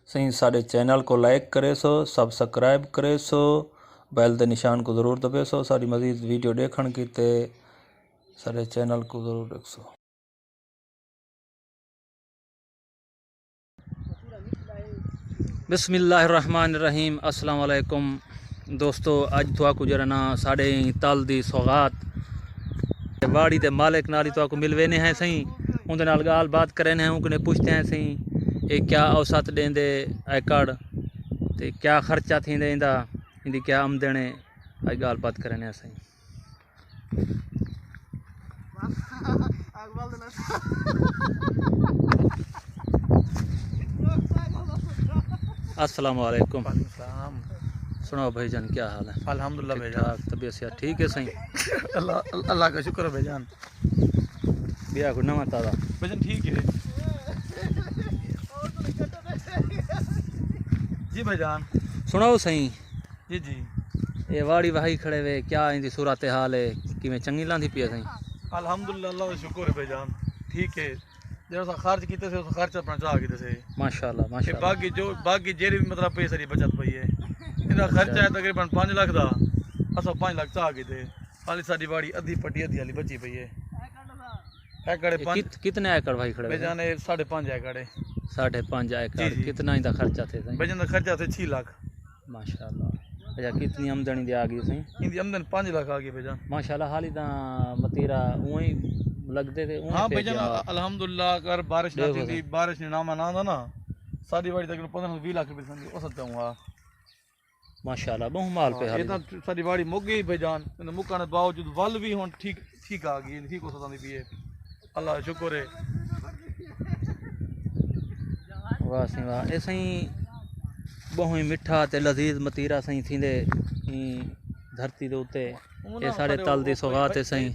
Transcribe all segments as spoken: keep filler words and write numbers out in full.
سائیں، ساݙے چینل کوں لائک کریسو، سبسکرائب کریسو، بیل دے نشان کوں ضرور دبیسو۔ ساݙی مزید ویڈیو ݙیکھݨ کیتے ساݙے چینل کوں ضرور ݙیکھسو۔ بسم اللہ الرحمن الرحیم۔ السلام علیکم دوستو، اڄ تہاکوں جیڑھا نا ساݙے تل دی سوغات تے واڑی دے مالک نال ہی تہاکوں ملوینے ہیں سائیں، اوندے نال ڳالھ بات کرینے ہیں، اونکوں پچھدے ہیں سائیں اے کیا اوسط ݙیندے ایکڑ تے کیا خرچہ تھیندے ایندا، ایندی کیا آمدن ہے، اڄ ڳالھ بات کرینے ہیں سائیں۔ السلام علیکم۔ وعلیکم السلام۔ سݨاؤ بھائی جان، کیا حال ہے؟ الحمدللہ بھائی جان۔ ٹھاک، طبیعت صحت ٹھیک ہے سائیں؟ اللہ، اللہ کا شکر ہے بھائی جان۔ ٻیا کوئی نواں تازہ؟ بھائی جان ٹھیک ہے۔ جی بھائی جان۔ سݨاؤ سائیں۔ جی جی۔ اے واڑی واہی کھڑے وے، کیا ایندی صورتحال ہے؟ کیویں چنڳی لاندی پئی ہے سائیں؟ الحمدللہ، اللہ دا شکر ہے بھائی جان، ٹھیک ہے۔ جیڑھا اساں خرچ کیتے سے، اس خرچ اپݨا چا کیتے سے۔ ماشاءاللہ، تے ماشاءاللہ۔ باقی جو، باقی جیڑھی وی مطلب پیسے دی بچت پئی ہے، ایندا خرچہ ہے تقریباً پنج لکھ دا، اساں پنج لکھ چا کیتے۔ حالی ساݙی واڑی ادھی پٹی، ادھی حالی بچی پئی ہے۔ ایکڑ اے پنج کت-، کتنے ایکڑ بھائی کھڑے بھائی ہوئے؟ جان، اے ساڑھے پنج ایکڑ ہے۔ ساڑھے پنج ایکڑ، جی، جی۔ کتنا ایندا خرچہ تھے سائیں؟ بھائی جان دا خرچہ تھے چھی لکھ۔ ماشاءاللہ۔ اچھا، کتنی آمدنی دی آ ڳئی سائیں؟ ایندی آمدن پنج لکھ آ ڳئی بھائی جان۔ ماشاءاللہ، حالی تاں متیرا اونہی لڳدے تے اونہی ہاں بھائی جان، الحمدللہ، اگر بارش نہ تھیندی، بارش نے نام نہ آندا نا، ساݙی واڑی تقریباً پندرہ توں ویہہ لکھ روپے تھیندی، اوسط تے ہوں ہا۔ ماشاءاللہ، ٻہوں مال پئے حالی۔ اے تاں ساݙی واڑی مک ڳئی بھائی جان، انہاں مکݨ دے باوجود ول وی ہݨ ٹھیک، ٹھیک آ ڳئی، ٹھیک اوسط آندی پئی ہے۔ اللہ دا شکر ہے۔ واہ سائیں واہ۔ اے سائیں ٻہوں ہی مٹھا تے لذیذ متیرا سائیں تھیندے ایں دھرتی دے اتے۔ اے ساݙے تل دی سوغات ہے سائیں۔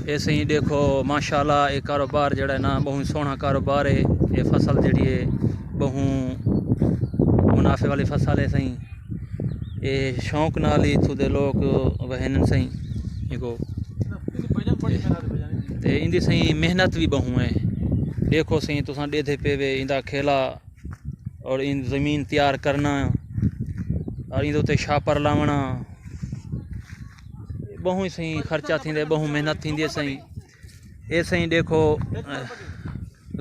اے سائیں ݙیکھو ماشاءاللہ، اے کاروبار جیڑھا ہے نا، ٻہوں سوہݨا کاروبار ہے۔ اے فصل جیڑھی ہے، ٻہوں منافع والی فصل ہے سائیں۔ اے شوق نال ہی اتھوں دے لوک وہینن سائیں۔ ایکو تے ایندی سائیں محنت وی ٻہوں ہے۔ ݙیکھو سائیں، تساں ݙیدھے پئے وے ایندا کھیلا، اور این زمین تیار کرنا، اور ایندے اتے شاپر لاوݨا، ٻہوں ہی سائیں خرچہ تھیندے، ٻہوں محنت تھیندی ہے سائیں۔ اے سائیں ݙیکھو،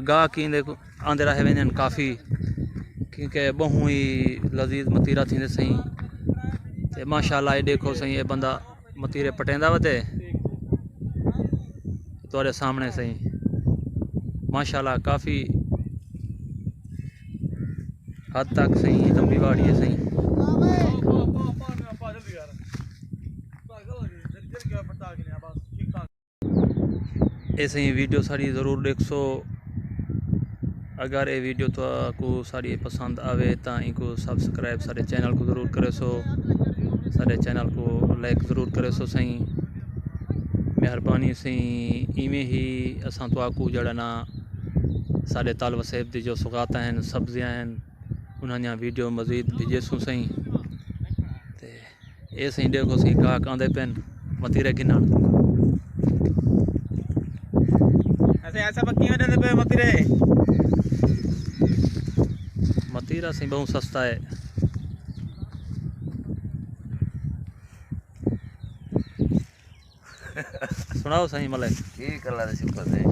گاہک ایندے آندے رہے ویندے ہن کافی، کیونکہ ٻہوں ہی لذیذ متیرا تھیندے سائیں۔ تے ماشاءاللہ اے ݙیکھو سائیں، اے بندہ متیرے پٹیندا وتے تہاݙے سامݨے سائیں، ماشاءاللہ کافی حد تک سائیں لمبی واڑی ہے سائیں۔ اے سائیں ویڈیو ساݙی ضرور ݙیکھسو۔ اگر اے ویڈیو تہاکوں ساݙی پسند آوے تاں اینکوں سبسکرائب ساݙے چینل کوں ضرور کریسو، ساݙے چینل کوں لائک ضرور کریسو سائیں۔ مہربانی سائیں، ایویں ہی اساں تہاکوں جیڑھا نا ساݙے تل وسیب دی جو سوغاتاں ہن، سبزیاں ہن، انہاں دیاں ویڈیو مزید بھیجیسوں سائیں۔ تے اے سائیں ݙیکھو سائیں، گاہک آندے پئن متیرے گھنݨ۔ ایسے، ایسے پکی وݙے پئے متیرے۔ متیرا سائیں ٻہوں سستا ہے۔ سݨاؤ سائیں ملک۔ ٹھیک، اللہ دا شکر ہے۔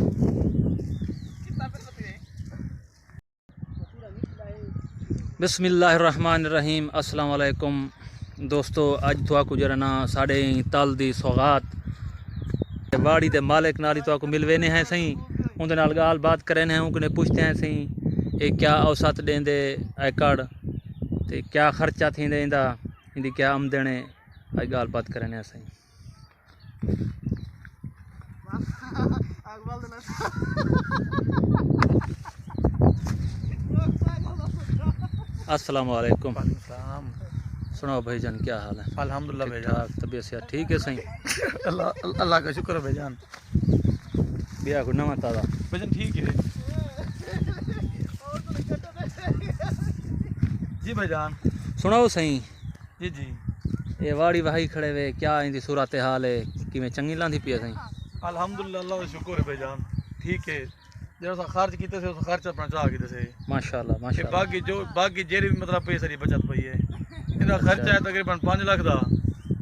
بسم اللہ الرحمن الرحیم۔ السلام علیکم دوستو، اڄ تہاکوں جیڑھا نا ساݙے تل دی سوغات تے واڑی دے مالک نال ہی تہاکوں ملوینے ہیں سائیں، اوندے نال ڳالھ بات کرینے ہیں، اونکوں پچھدے ہیں سائیں اے کیا اوسط ݙیندے ایکڑ تے کیا خرچہ تھیندے ایندا، ایندی کیا آمدن ہے، اڄ ڳالھ بات کرینے ہیں سائیں۔ السلام علیکم۔ وعلیکم السلام۔ سݨاؤ بھائی جان، کیا حال ہے؟ الحمدللہ بھائی جان۔ ٹھاک، طبیعت صحت ٹھیک ہے سائیں؟ اللہ، اللہ کا شکر ہے بھائی جان۔ ٻیا کوئی نواں تازہ؟ بھائی جان ٹھیک ہے۔ جی بھائی جان۔ سݨاؤ سائیں۔ جی جی۔ اے واڑی واہی کھڑے وے، کیا ایندی صورتحال ہے؟ کیویں چنڳی لاندی پئی ہے سائیں؟ الحمدللہ، اللہ دا شکر ہے بھائی جان، ٹھیک ہے۔ جیڑھا اساں خرچ کیتے سے، اس خرچ اپݨا چا کیتے سے۔ ماشاءاللہ، ماشاءاللہ۔ باقی جو، باقی جیڑھی وی مطلب پیسے دی بچت پئی ہے، ایندا خرچہ ہے تقریباً پنج لکھ دا،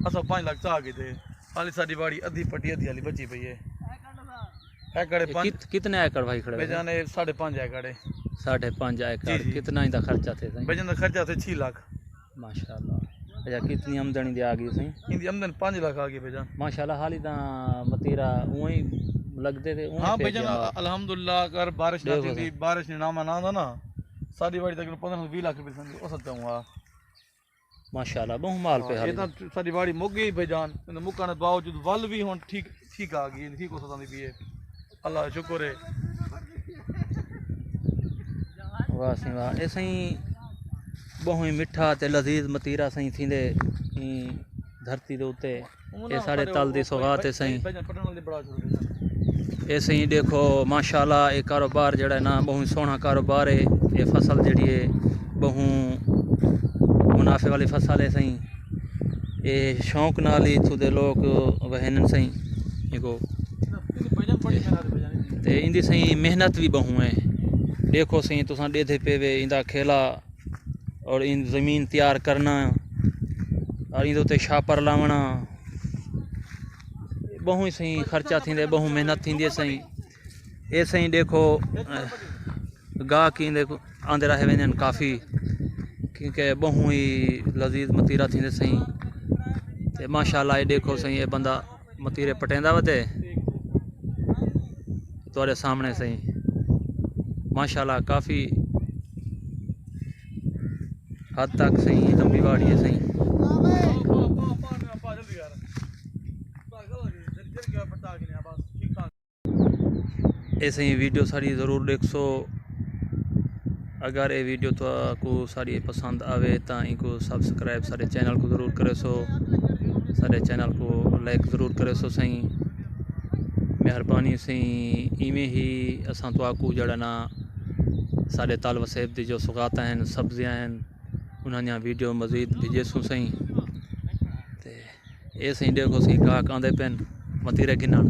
اساں پنج لکھ چا کیتے۔ حالی ساݙی واڑی ادھی پٹی، ادھی حالی بچی پئی ہے۔ ایکڑ اے پنج کت-، کتنے ایکڑ بھائی کھڑے بھائی ہوئے؟ جان، اے ساڑھے پنج ایکڑ ہے۔ ساڑھے پنج ایکڑ، جی، جی۔ کتنا ایندا خرچہ تھے سائیں؟ بھائی جان، دا خرچہ تھے چھی لکھ۔ ماشاءاللہ۔ اچھا، کتنی آمدنی دے آ گئی سائیں؟ ایندی آمدن پنج لکھ آ گئی بھائی جان۔ ماشاءاللہ، حالی تاں متیرا اونہی لڳدے تے اونہی ہاں بھائی جان، پیا۔ الحمدللہ، اگر بارش نہ ݙیکھو تھیندی، سائیں۔ بارش نے نام نہ آندا نا، ساݙی واڑی تقریباً پندرہ توں ویہہ لکھ روپے سمجھو اوسط تے ہوا۔ ماشاءاللہ، ٻہوں مال پئے ہاں، حالی۔ اے تاں ساݙی واڑی مک ڳئی بھائی جان، مکݨ دے باوجود ول وی ہݨ ٹھیک، ٹھیک آ ڳئی، ٹھیک اوسط آندی پئی ہے۔ اللہ دا شکر ہے۔ واہ سائیں واہ، اے سائیں ٻہوں ہی مٹھا تے لذیذ متیرا سائیں تھیندے ایں دھرتی دے اتے۔ اے ساݙے تل دی سوغات ہے سائیں۔ اے سائیں ݙیکھو ماشاءاللہ، اے کاروبار جیڑھا ہے نا، ٻہوں سوہݨا کاروبار ہے۔ اے فصل جیڑھی ہے، ٻہوں منافع والی فصل ہے سائیں۔ اے شوق نال ہی اتھوں دے لوک وہینن سائیں۔ ݙیکھو۔ تے ایندی سائیں محنت وی ٻہوں ہے۔ ݙیکھو سائیں، تساں ݙیدھے پئے وے ایندا کھیلا اور این زمین تیار کرنا اور ایندے اتے شاپر لاوݨا۔ ٻہوں ہی سائیں خرچہ تھیندے، ٻہوں محنت تھیندی ہے سائیں۔ اے سائیں ݙیکھو، گاہک ایندے کوں آندے رہے ویندے ہن کافی، کیونکہ ٻہوں ہی لذیذ متیرا تھیندے سائیں۔ تے ماشاءاللہ اے ݙیکھو سائیں، اے بندہ متیرے پٹیندا ودے تہاݙے سامݨے سائیں۔ ماشاءاللہ کافی حد تک سائیں لمبی واڑی ہے سائیں۔ اے سائیں ویڈیو ساݙی ضرور ݙیکھسو۔ اگر اے ویڈیو تہاکوں ساݙی پسند آوے تاں اینکوں سبسکرائب ساݙے چینل کوں ضرور کریسو، ساݙے چینل کوں لائک ضرور کریسو سائیں۔ مہربانی سائیں، ایویں ہی اساں تہاکوں جیڑھا نا ساݙے تل وسیب دی جو سوغاتاں ہن، سبزیاں ہن، انہاں دیاں ویڈیو مزید بھیجیسوں سائیں۔ تے اے سائیں ݙیکھو سائیں، گاہک آندے پن متیرے گھنݨ۔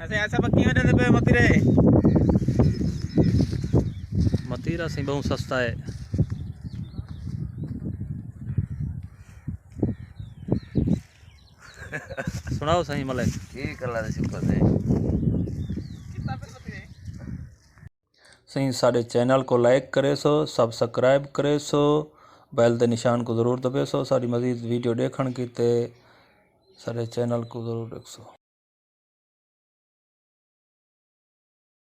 ایسے، ایسے پکیاں ݙیندے پئے متیرے۔ متیرا سائیں ٻہوں سستا ہے۔ سݨاؤ سائیں ملک۔ ٹھیک، اللہ دا شکر ہے۔ سائیں، ساݙے چینل کوں لائک کریسو، سبسکرائب کریسو، بیل دے نشان کوں ضرور دبیسو۔ ساݙی مزید ویڈیو ݙیکھݨ کیتے ساݙے چینل کوں ضرور ݙیکھسو۔